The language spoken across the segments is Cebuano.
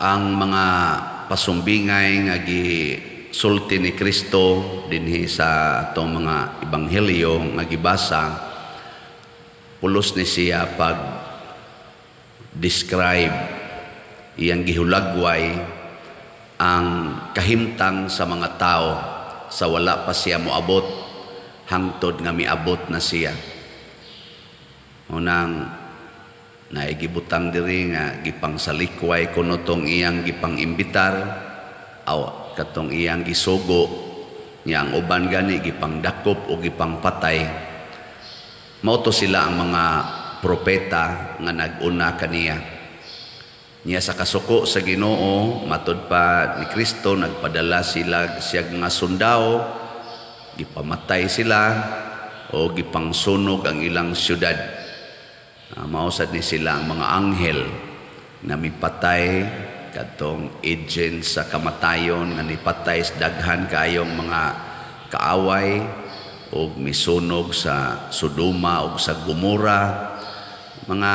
Ang mga pasumbingay nga gisulti ni Kristo dinhi sa atong mga ebanghelyo nga gibasa, pulos ni siya pag describe, iyang gihulagway ang kahimtang sa mga tao sa wala pa siya moabot hangtod nga miabot na siya. Unang naigibutang diri nga gipangsalikway kuno tong iyang gipang-imbitar aw katong iyang gisugo niya, ang uban gani gipangdakop o gipangpatay. Mao to sila ang mga propeta nga nag-una kaniya. Niya sa kasuko sa Ginoo, matud pa ni Kristo, nagpadala sila siya nga sundao, gipamatay sila o gipangsunog ang ilang syudad. Mao sad ni sila ang mga anghel na mipatay, kadtong agent sa kamatayon nga nipatay sa daghan kaayong mga kaaway og misunog sa Sodoma og sa Gomora. Mga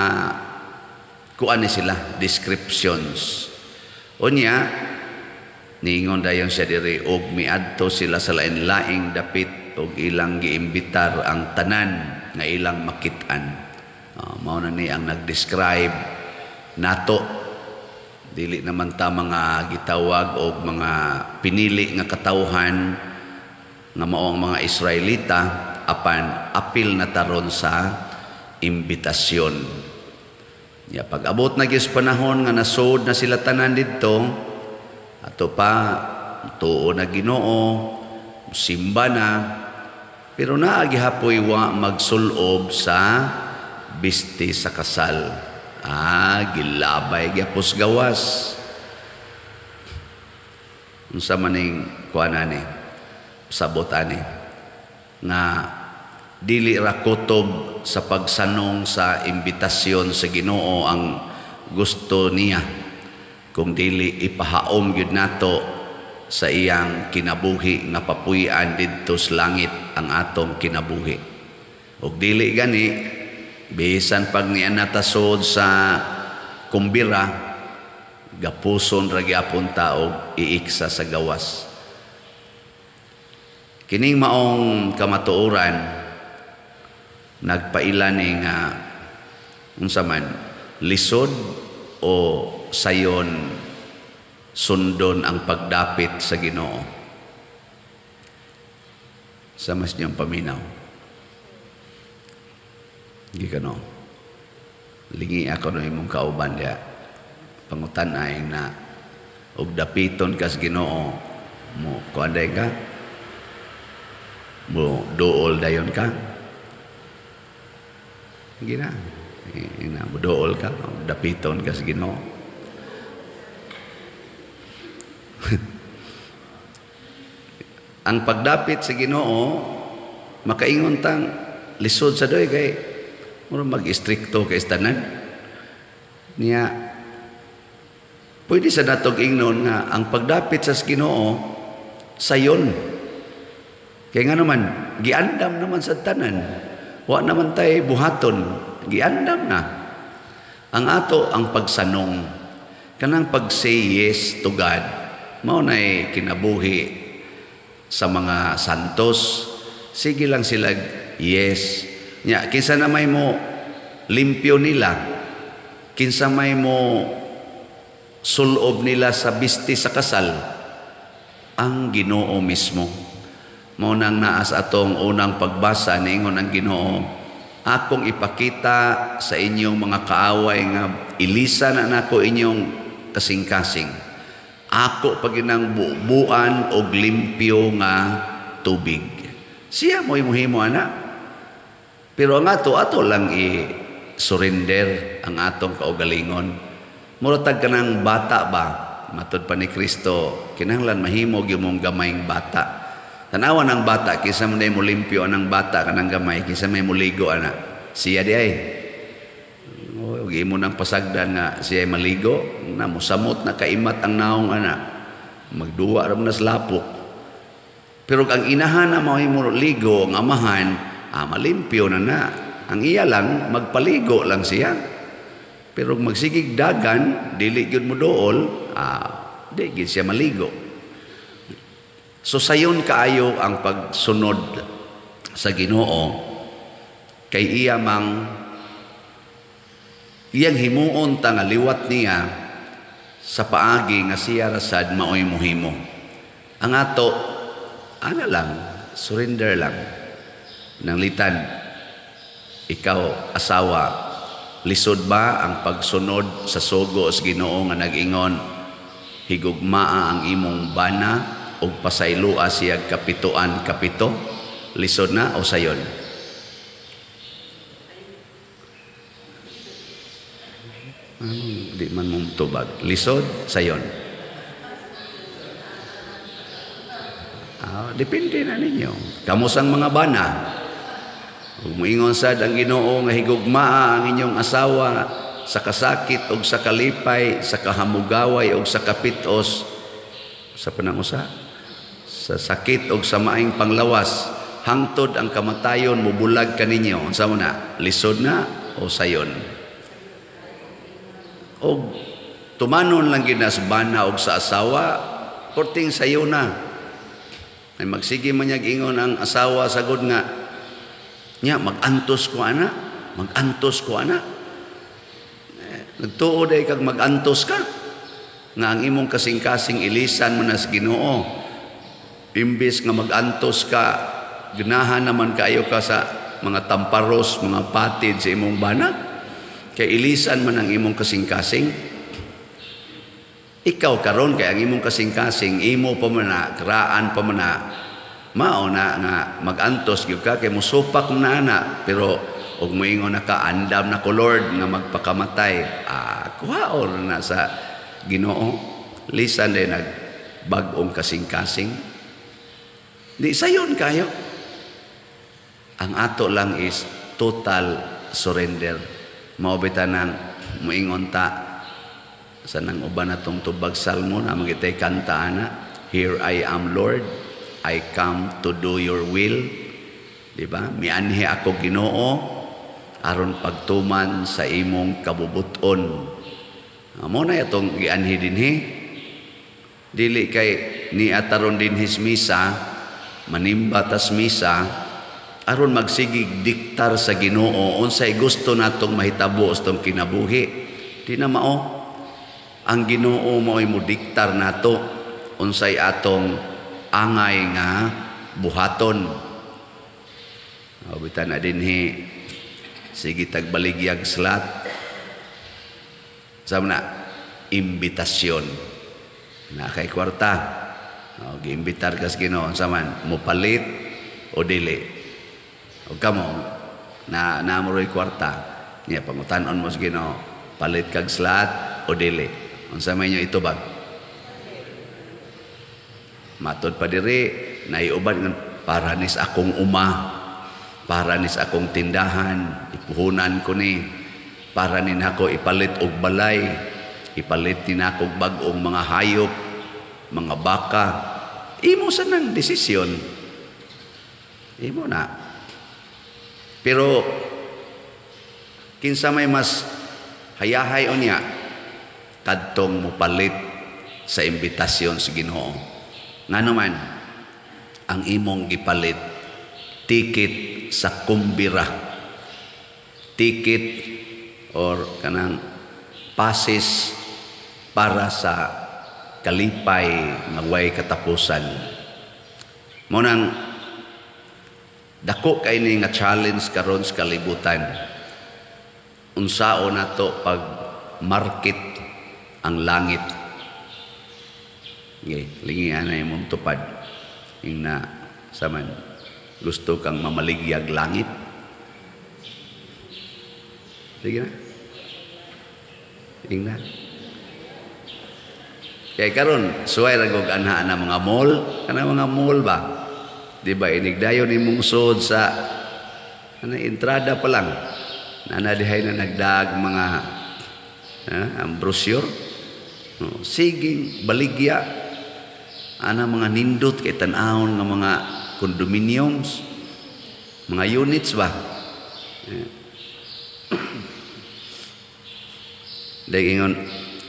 kuan ni sila, descriptions. Unya niingon dayon siya diri, og miadto sila sa lain-laing dapit og ilang giimbitar ang tanan nga ilang makit-an. Mao na ni ang nag-describe nato. Dili naman ta mga gitawag og mga pinili nga katawhan nga mao ang mga Israelita, apan apil na taron sa imbitasyon. Ya, pag abot na gyud panahon nga nasod na sila tanan didto, ato pa tuo na Ginoo, simba na, pero naa gihapoy wa magsulob sa bisti sa kasal. Gilabay gyapos gawas. Unsa maning kuan ani? Sabot ani nga dili ra kutob sa pagsanong sa imbitasyon sa Ginoo ang gusto niya, kung dili ipahaom gyud nato sa iyang kinabuhi nga papuy-an didto sa langit ang atong kinabuhi. Ug dili gani, bisan pag niya natasod sa kumbira, gapuson ra gyapon ta og iiksa sa gawas. Kining maong kamatuoran nagpaila ni nga unsa man, lisod o sayon sundon ang pagdapit sa Ginoo? Sa mas niyang paminaw. Hindi ka no. Lingi ako no imong kauban diya. Pangutan ay na og dapiton kas Ginoo mo kuan ka, mo duol dayon ka. Gina. Ina mo duol ka, dapiton kas Ginoo. Ang pagdapit sa Ginoo makaingon tang lisod sa doy kay mura mag-istrikto kay tanan. Niya pwede sa natog ingnon nga ang pagdapit sa Ginoo sayon. Kay nga naman giandam naman sa tanan. Wa naman tay buhaton, giandam na. Ang ato ang pagsanong, kanang pag-say yes to God, mao nay kinabuhi sa mga santos. Sige lang sila yes. Nya kinsa na may mo limpyo nila, kinsa may mo sulob nila sa bisti sa kasal, ang Ginoo mismo. Mao nang naa sa atong unang pagbasa, niingon ang Ginoo, akong ipakita sa inyong mga kaaway nga ilisa na nako inyong kasing-kasing. Ako paginang bubuan og limpyo nga tubig. Siya mo'y muhimo ana. Pero ang ato, ato lang i-surrender ang atong kaugalingon. Mura tag kanang bata ba? Matud pa ni Kristo, kinahanglan mahimo gyud mong gamayng bata. Tanawa ng bata, kinsa man day mo limpyo anang bata kanang gamay, kinsa may muligo ana. Siya di ay. O, imo nang pasagdan nga siya ay maligo, na musamot na kaimat ang naong ana. Magduwa ra man sa lapok. Pero ang inahan na mao mo ligo, ang amahan, malimpyo na na. Ang iya lang, magpaligo lang siya. Pero magsigig dagan, dili gyud mo dool, di gyud siya maligo. So sayon kaayo ang pagsunod sa Ginoo kay iya mang iyang himuon ta nga liwat niya sa paagi nga siya rasad maoy muhimo. Ang ato ana lang, surrender lang. Nanglitan, ikaw asawa, lisod ba ang pagsunod sa sugo sa Ginoo nga nag-ingon, higugmaa ang imong bana ug pasayloa siya kapituan kapito? Lisod na o sayon? Di man mong tubag. Lisod, sayon. Depende na ninyo. Kamusang mga bana. Ug moingon sad ang Ginoo nga higugmaa ang inyong asawa sa kasakit ug sa kalipay, sa kahamugaway ug sa kapitos, sa panangusa, sa sakit ug sa maing panglawas, hangtod ang kamatayon mubulag kaninyo. Unsa man na? Lisod na o sayon? Og tumanon lang gid na sa bana og sa asawa, porting sayo na. Ay magsige man niyag ingon ang asawa sagod nga, nya magantos ko ana, magantos ko ana. Nagtuo day kag magantos ka nga ang imong kasing-kasing ilisan mo na sa Ginoo. Imbis nga magantos ka, ganahan naman kaayo ka sa mga tamparos, mga patid sa imong bana. Kay ilisan man ang imong kasing-kasing. Ikaw karon kay ang imong kasing-kasing imo pa man na, kraan pa man na, mao na nga magantos gyud ka kay mosupak man na ana, pero og moingon na ka, andam na ko Lord nga magpakamatay, kuhaon na sa Ginoo. Lisan day nag bag-ong kasing-kasing. Di sayon kayo. Ang ato lang is total surrender. Mao bitaw nang moingon ta sa nang uban natong tubag salmo na magitay kanta ana, "Here I am Lord, I come to do your will." Di ba? Mianhi ako Ginoo aron pagtuman sa imong kabubuton. Mo na itong gianhi dinhi. Dili kay ni ataron dinhi sa misa, manimba tas misa aron magsigig diktar sa Ginoo unsay gusto natong mahitabo sa tong kinabuhi. Di na mao. Ang Ginoo mao'y modiktar nato unsay atong angay nga buhaton. Bitan na dinhi sige tagbaligyag slat. Sama na imbitasyon. Na kay kwarta. O, giimbitar ka sa Ginoo unsa man mopalit o dili. O kamo na namuroy kwarta. Nya pangutan-on mo sa Ginoo, palit kag slat o dili. Unsa may inyo itubag? Matod pa diri naiuban nga para nis akong uma, para nis akong tindahan, ipuhunan ko ni, para ni nako ipalit og balay, ipalit ni nako og bag-ong mga hayop, mga baka. Imo sa nang desisyon. Imo na. Pero kinsa may mas hayahay unya kadtong mopalit sa imbitasyon sa Ginoo. Ngano man ang imong gipalit, ticket sa kumbira, ticket or kanang passes para sa kalipay nga way katapusan. Mao nang dako kay ni nga challenge karon sa kalibutan. Unsaon nato pag market ang langit? Okay, lingian na imong tupad. Ingna saman gusto kang mamaligyag langit. Sige na. Ingna. Kay karon suway ra gog anha na mga mall, kana mga mall ba? Di ba inigdayon imong sud sa ana entrada pa lang. Nana dihay na nagdaag mga ang brochure. No, sige baligya ana mga nindot kay tan-awon nga mga condominiums, mga units ba? Dahil ingon,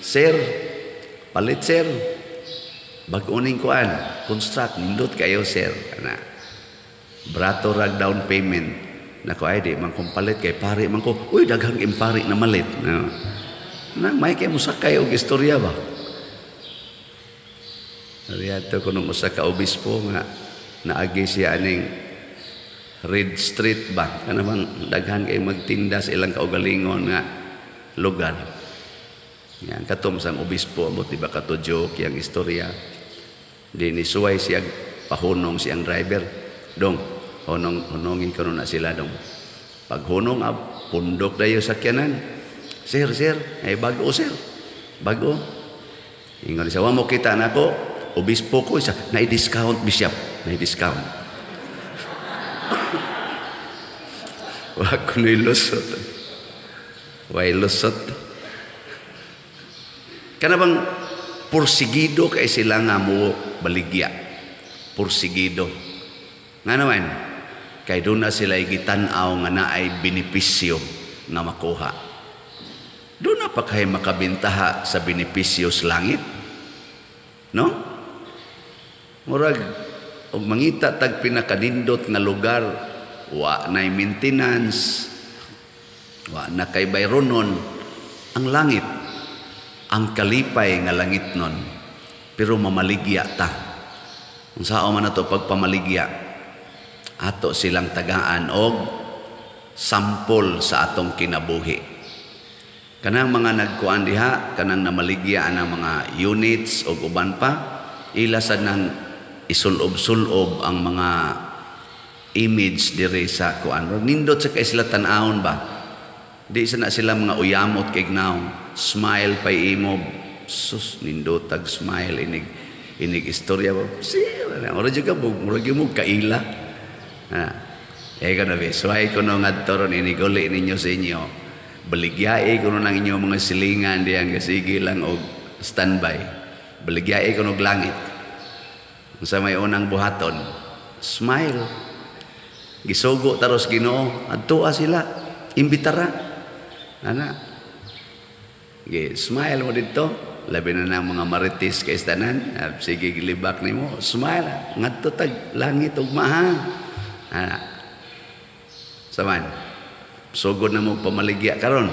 "Sir, palit, sir. Bag-o ning kuan, construct, nindot kayo, sir." Ana. Brato rag down payment. Nako, ay di man kong palit kay pari man ko. Uy, daghang impari na malit. No. Na may kay musakay og istorya ba? Riyato ko nung usa ka obispo nga naagi siya aning Red Street ba? Kana bang daghan kay magtinda sa ilang kaugalingon nga lugar. Yan, katom sang obispo, ambot di ba kato joke yang istorya. Di ni suway siya, pahunong siyang driver. "Dong, hunong, hunongin ko na sila, dong." Paghunong, ab, pundok dayo sakyanan. "Sir, sir, ay bago, sir. Bago." Ingon siya, "Wa mo kita nako, obispo ko isa, na-discount, bishop, na-discount." Wa ko lusot. Way lusot. Kana bang porsigido kay sila nga mo baligya. Porsigido. Nga naman, kay doon na sila gitan-aw nga naay benepisyo nga makuha. Doon na pa kay makabintaha sa benepisyo sa langit. No? Murag, og mangita tag pinakanindot nga lugar, wa na'y maintenance, wa na kay bayronon, ang langit, ang kalipay nga langit nun, pero mamaligya ta. Unsaon man ato pagpamaligya? Ato silang tagaan og sampol sa atong kinabuhi. Kanang mga nagkuan diha, kanang namaligya ang mga units og uban pa, ila sad nang isulob-sulob ang mga image diri sa kuan. Nindot sa kay sila tan-awon ba? Di sa na sila mga uyamot kay gnaw. Smile pay imo. Sus, nindot tag smile inig inig istorya ba? Sir, mura jud ka mura gyud mo kaila. Ha. Eh kana be, suway ko no ngadto ron inig uli ninyo sa inyo. Baligyae ko no nang inyong mga silingan diyang sige lang og standby. Baligyae ko nog langit. Unsa may unang buhaton? Smile. Gisugo taros Ginoo, adtoa sila. Imbitara. Ana. Ge, smile mo didto. Labi na nang mga marites kay tanan. Sige gilibak nimo, smile. Ngadto tag langit ug maha. Ana. Saman. Sugod na mo pamaligya karon.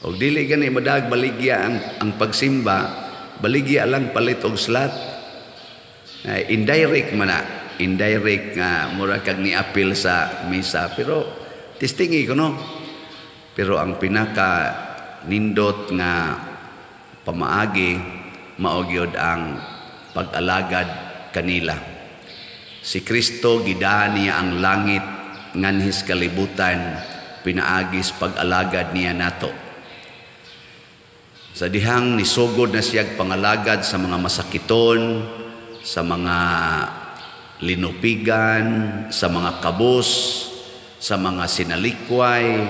Og dili gani madag baligya ang pagsimba, baligya lang palit og slot. Indirect man na, indirect nga mura kag ni-apil sa misa, pero testingi ko no. Pero ang pinaka nindot nga pamaagi mao gyud ang pag-alagad kanila. Si Kristo gidaan niya ang langit nganhis kalibutan pinaagis pag-alagad niya nato. Sa dihang nisugod na siyag pangalagad sa mga masakiton, sa mga linupigan, sa mga kabus, sa mga sinalikway,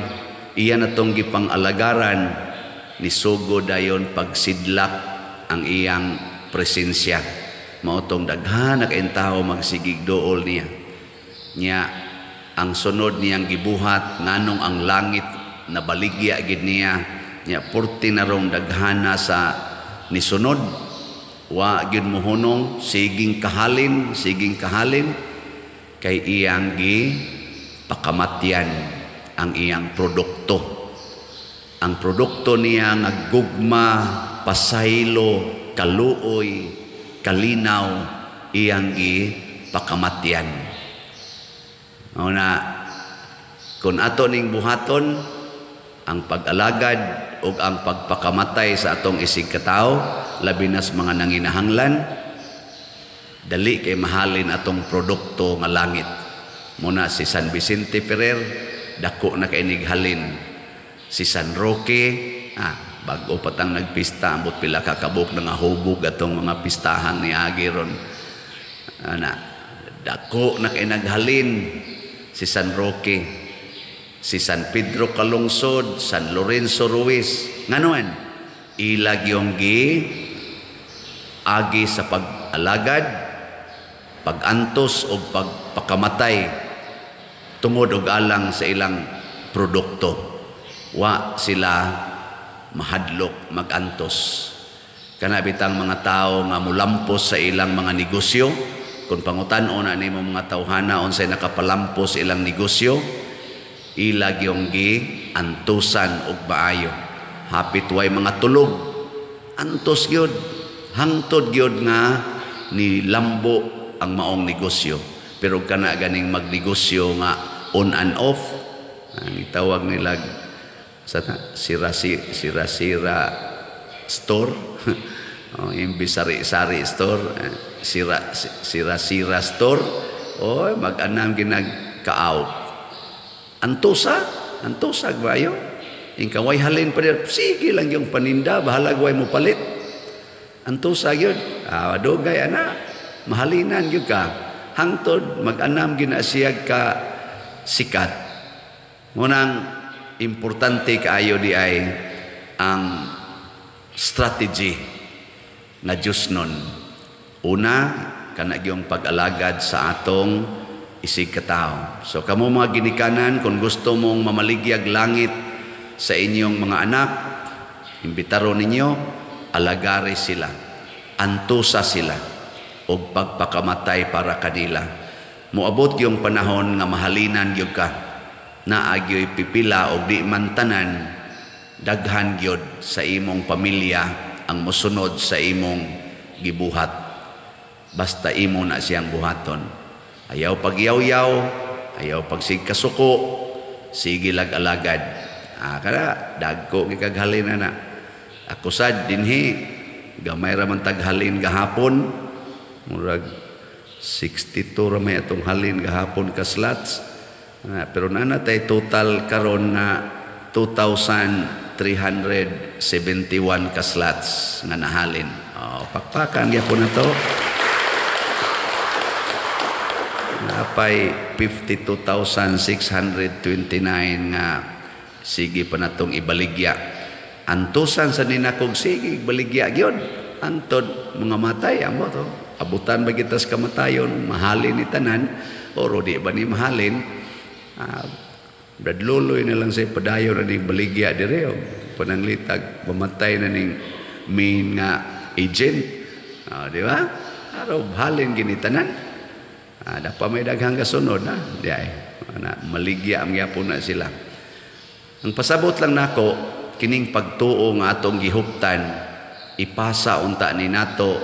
iya na tong gipang-alagaran, nisugod dayon pagsidlak ang iyang presensya. Mao tong daghan na kaayong tawo magsigig duol niya. Nya ang sunod niyang gibuhat nganong ang langit nabaligya gid niya, nya purti na rong daghana sa nisunod, wa gyud mohunong, siging kahalin kay iyang gi pakamatyan ang iyang produkto. Ang produkto niya nga gugma, pasaylo, kaluoy, kalinaw, iyang gi pakamatyan. Una, kung ato ning buhaton ang pag-alagad o ang pagpakamatay sa atong isig katawo, labi na sa mga nanginahanglan, dali kay mahalin atong produkto nga langit. Muna si San Vicente Ferrer, dako na kay nighalin. Si San Roque, bago patang nagpista, ambot pila ka kabuk nga hubog atong mga pistahan ni agi ron. Ana, dako na kay naghalin si San Roque, si San Pedro Calungsod, San Lorenzo Ruiz. Nganuan, ilag yung gi agi sa pag-alagad, pag-antos o pagpakamatay tungod og alang sa ilang produkto. Wa sila mahadlok magantos. Kana bitang mga tao nga mulampos sa ilang mga negosyo, kung pangutan-on na nimo mga tawhana unsay nakapalampos ilang negosyo, ila gyung gi antusan og maayo. Hapit way mga tulog, antos gyud, hangtod gyud nga nilambo ang maong negosyo. Pero kana ganing magnegosyo nga on and off, ang itawag nila sa sira-sira store, oh, imbis sari-sari store, sira sira-sira store, oh, mag-anam ginagkaaw. Antosa, antosa gbayo. Ingka way halin pa diyan, sige lang yung paninda, bahalag way mo palit. Antosa gyud. Ah, dugay ana, mahalinan gyud ka. Hangtod mag-anam gina siya ka sikat. Munang importante kaayo di ay ang strategy nga Diyos nun. Una, kana gyung pag-alagad sa atong isig katao. So kamo mga ginikanan, kung gusto mong mamaligyag langit sa inyong mga anak, imbitaro ninyo, alagari sila, antusa sila, og pagpakamatay para kanila. Moabot yung panahon nga mahalinan gyud ka, naa gyoy pipila og di man tanan, daghan gyud sa imong pamilya ang mosunod sa imong gibuhat. Basta imo na siyang buhaton. Ayaw pagyaw-yaw, ayaw pagsigkasuko, sige lag alagad. Ah, kada dagko gikaghalin na. Ako sad dinhi gamay ra man taghalin gahapon. Murag 62 ra may atong halin gahapon ka slots. Ah, pero naa tay total karon nga 2,371 ka slots nga nahalin. Oh, pakpakan gyapon na to. Napay 52,629 nga sige pa natong ibaligya. Antusan sa ninakog sige baligya gyud. Antod mga matay amo to. Abutan ba kita sa kamatayon, mahalin ni tanan oro di ba ni mahalin? Bradluloy na lang say padayon na ning baligya dire og pananglitag mamatay na ning main nga agent. Di ba? Araw halin gini tanan. Dapa may daghang kasunod na di ay na maligya ang gyapon na sila. Ang pasabot lang nako kining pagtuo nga atong gihuptan ipasa unta ni nato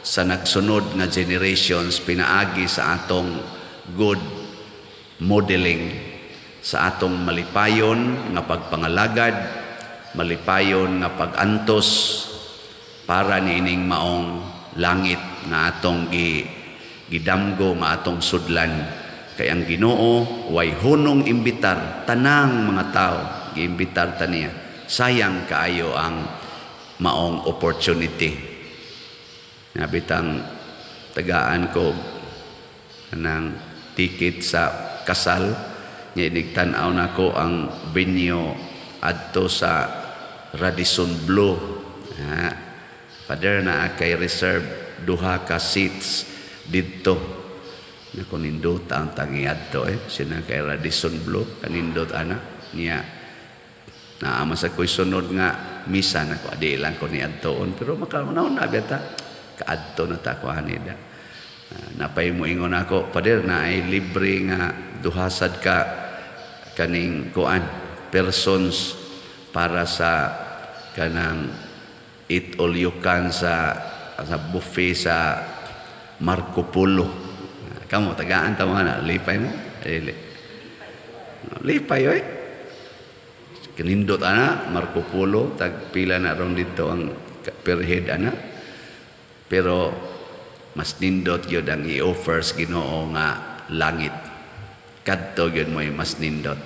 sa nagsunod nga generations pinaagi sa atong good modeling, sa atong malipayon nga pagpangalagad, malipayon nga pagantos para niining maong langit nga atong gidamgo nga atong sudlan. Kay ang Ginoo way hunong imbitar tanang mga tao, giimbitar ta niya. Sayang kaayo ang maong opportunity. Nabitang tagaan ko ng ticket sa kasal, nga inigtan-aw nako ang venue adto sa Radisson Blu. Ha, Father, naa kay reserve duha ka seats didto. Nako nindot ang tangi adto eh. Sina kay Radisson Blu kanindot ana niya. Naa sa ko'y sunod nga misa nako adi lang ko ni adtoon pero makauna na beta kaadto na ta ko ani da. Napay mo ingon ako, Father, na ay libre nga duhasad ka kaning kuan persons para sa kanang eat all you can sa buffet sa Marco Polo. Kamo tagaan ta mga na lipay mo. Dili. Lipay oy. Kanindot ana Marco Polo tag pila na ron dito ang per head ana. Pero mas nindot gyud ang i-offer sa Ginoo nga langit. Kadto gyud mo'y mas nindot.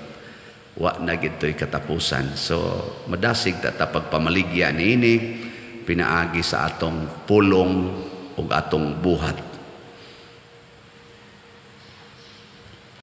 Wa na gyud to'y katapusan. So madasig ta ta pagpamaligya niini pinaagi sa atong pulong ug atong buhat.